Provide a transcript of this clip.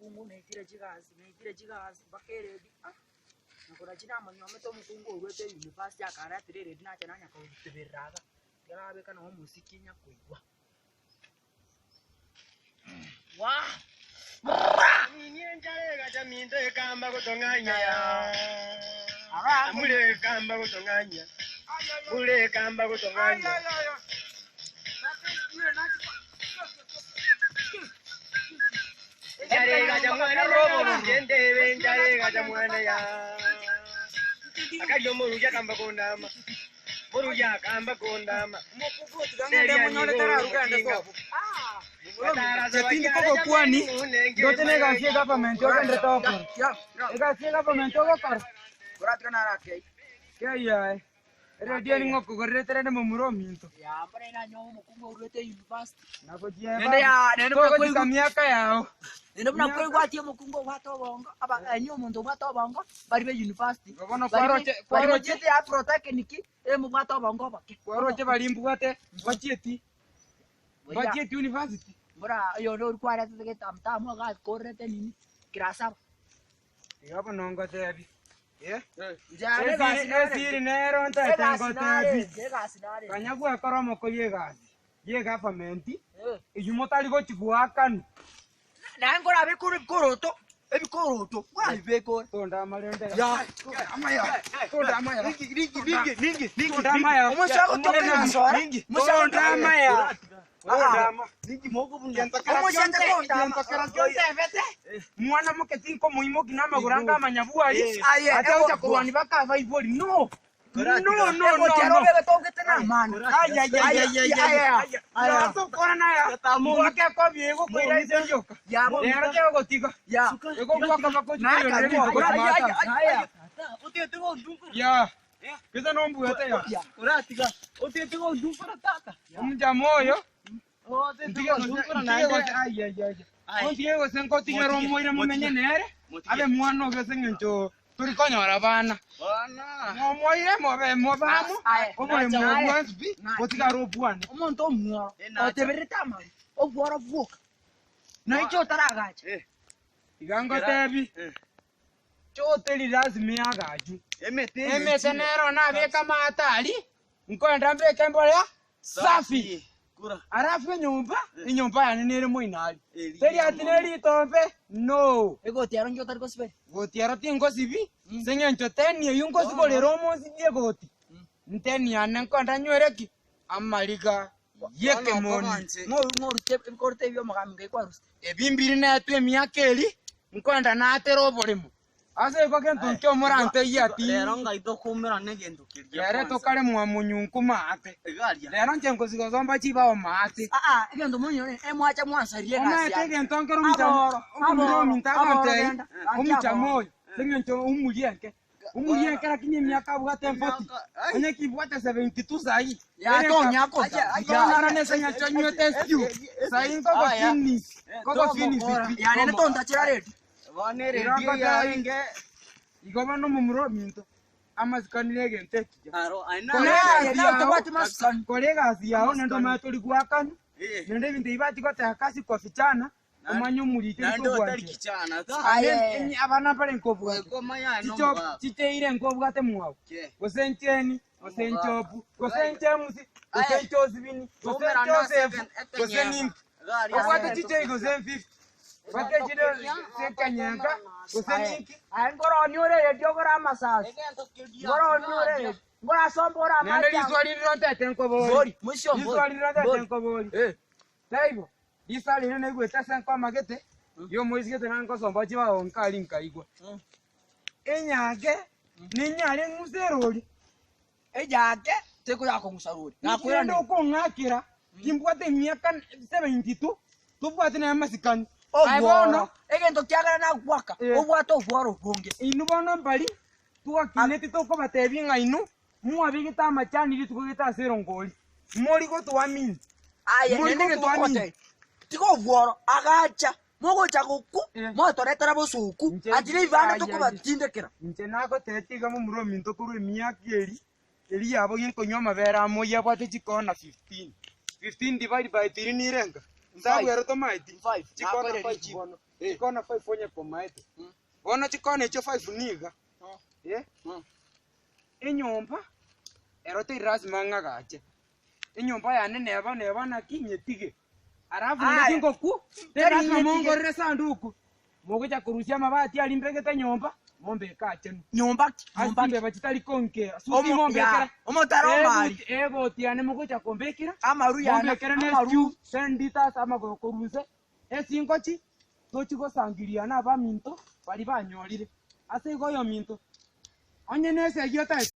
Omokungu naitire chigasi, naitire chigasi mpaka eredi ah! Nakorachi namonyomete omokungu oruete university akaretire eredi nacha nanya koteberera iga, tiga nabeka nonye omosiki nyakoigwa. Waa! Tindi kogokwani, ndoche na egasi ye government ogenderete gokora. Egasi ye government ogokora? Kei aye. Eredio eri ng'okogorerete rende momura ominto. Naende ya- naende buna Togochika koigwa- miaka yao. Naende buna koigwatie omokungu obwate obongo, aba yaani omonto obwate obongo, bari be university. Igo bono Bari be- kwaroche- bari kwaroche- bochiete ya protechnic, emobwate obongo oboke. Kwaroche bari mbwate bachieti Boria- bachieti university. Bora oyonde oria kwaretete getamtamu agakorerete nini, class saba. Iga bono ngotebi. Eh? Inche ane egasi Esiri narenge. esiri nero ntaete Egasi ngotebi. narenge, egasi narenge. Kanya gwekora omokori egasi ye government Eh. eywo motari gochi goakanwa. Naye nkorabeke ore ebikoroto, ebikoroto, nkorabibeke ore. Tondama rende. Ya. Tondama ya. Ningi, ningi, ningi, ningi, ningi, Tondama ya. Omosacha otoka nasora. Tondama ya. Tondama. Omosacha kondama. Mwana moke tinkomoimoki namagoro anga amanyabwari Aye, ate ego- ocha korwania baka abaibori no no no no Egotiara no obegete ogete namana. Ay, ay, ay, ay, ay, ay, ay. Aya. Tokora naya. Ngwake kobi egokoira ase rioka. Ya. Rero tegogotiga. Ya. Egogwaka bakochi Naka, koyorera ay, ay, ay, ay, ay. Ya. Gese nombuete ya. Ya. Omojama oyo. Ntige gose ntige gose ai ai ai. Ontige gose nkotigera omoire momenye nere. Abe mwana ogese eng'encho tori konyora abana. Momoire mobe mobamo. Aye. Oboremo Aye. bwensi pi botigare obwane. Omonto omworo oteberete amaru obworo bwoka naiche otaragacha Iga ngotebi choteri lazima eagachu. Emete nero nabeke amato aria, nkoenda mbeke embolea safi. Alafu enyomba, enyomba yane nere moino aria. Teri ati ne ritombe, no. Egoti ero inki otari gosibera? Goti ero tingosibi, ase eng'encho teni eywo ngosiborera omonsibie egoti, nteni yane nkoenda nywere ki? Amariga y'ekemoni. Ng'o ng'orute ebikorete ebi omogambi ngai kwarusete? Ebi mbiri netwe emiaka eri, nkoenda natere oboremo. Ase igo gento nkio omoranteyie ati, Rero ngai tokoumerana egento keria Rero kwanza. tokare mwamonyunku maate. Iga aria. Rero inche ngosiga gosomba chibao maate. Aa, egento monyore, emwacha mwansarie egasi Omanyete yane. egento nkere omochamo Aboro, omomura aboro, ominto aboro agontebia, genda, gaki omochamo aboro. oyo, ase eng'encho omurie enke, omurie enke lakini emiaka abwate 40, Emiaka, ai. onye kibwate 72 saii, Ya, tonya kota. nkong'ara nese eng'encho nywete stew, saii nkogo Aya. finish, nkogo finish pi. Ya, nene tontachera redi. Bono eredio yarenge Igo bono omomura ominto, amasikani negento ekiya. aro aye Kora na egasi Naye, naye yao, tobwati masikani. kora egasi yao naende omanye tori goakanwa, Eh. naende ebinto ebi bachi goteba kasi kwa vijana, omanye omorito naende otari kobwanchera. kichana ta Aye. Emi- Abana mbare nkobwate. komanya aye Chicho- nomogaka chicheire nkobwate mwao Ke. gose ncheni gose Omogaka. nchopu gose nchemusi gose Aye. nchosibini gose Toumerana ase nchosefu eken- gose ekenyemba. ninki Iga aria obwate ase chichei gose 50 bwate chire sekanyenka gose ninki Aye nkoroni ore redi ogore amasasi. Egento keria Nkoroni ore redi. Nkorasomba ore naende amache. riswali riro ntete nkobori Mbori, mosio mbori. riswali riro ntete Mbori. nkobori Eh. Taibo riswali riria naigwete ase nkoma gete yomoisigete na nkosomba chibao nkari nkaigwa enyange ninyare ng'use erori Ejake tekoyakong'usa rori. Naki rende Nakoiraneria. okong'akera, timbwate emiaka 72, tobwate naye amasikani. Aye Obworo. bono, Egento kiagera nagwaka, Eh. obwate obworo obonge. inwe bono mbari twakineti tokobatebia ng'a inwe mwabegete amachani rituko gete ase erongori, mori gotoamini. Aye, Mori naende egento gotoamini. ogotebia, tiga obworo, agacha, mogocha gokwa, Eh. mwatoretera bosoku, Inche- ati nebibanda Aye, aye. tokobatindekera. Inche nagotebetie iga momura ominto korwa emiaka eri, eri yabo ginkonywa amabere amo oyio abwate chikona 15. 15 divided by 3 nirenga? Nsabu ero tomaeti? Five. Chikona Nakoire 5 richibu. bono. Chikona five onye komaete. Bono chikona echio five niga, eh, enyomba ero teri lasima ng'agache. Enyomba yane neba neba naki nyetige. Alafu Aya. naki ngokwa, teri Teri lasima nyetige. mongorere esanduku, mogocha korusia amabati aria mbegete nyomba, mombeke achenu. Nyomba ki? Ase Nyomba ki? chimbeba chitari konkera, suti Omo- mombekera. ya, omotaro omari. Ebuti eboti yane mogocha kombekera, Amaru yana, mombekere ne amaru. stew, 10 liters amagoro korwa inse, esingochi, tochi gosangiria na abaminto baria banyorire. Ase igo oyominto, onye nesegi otagete.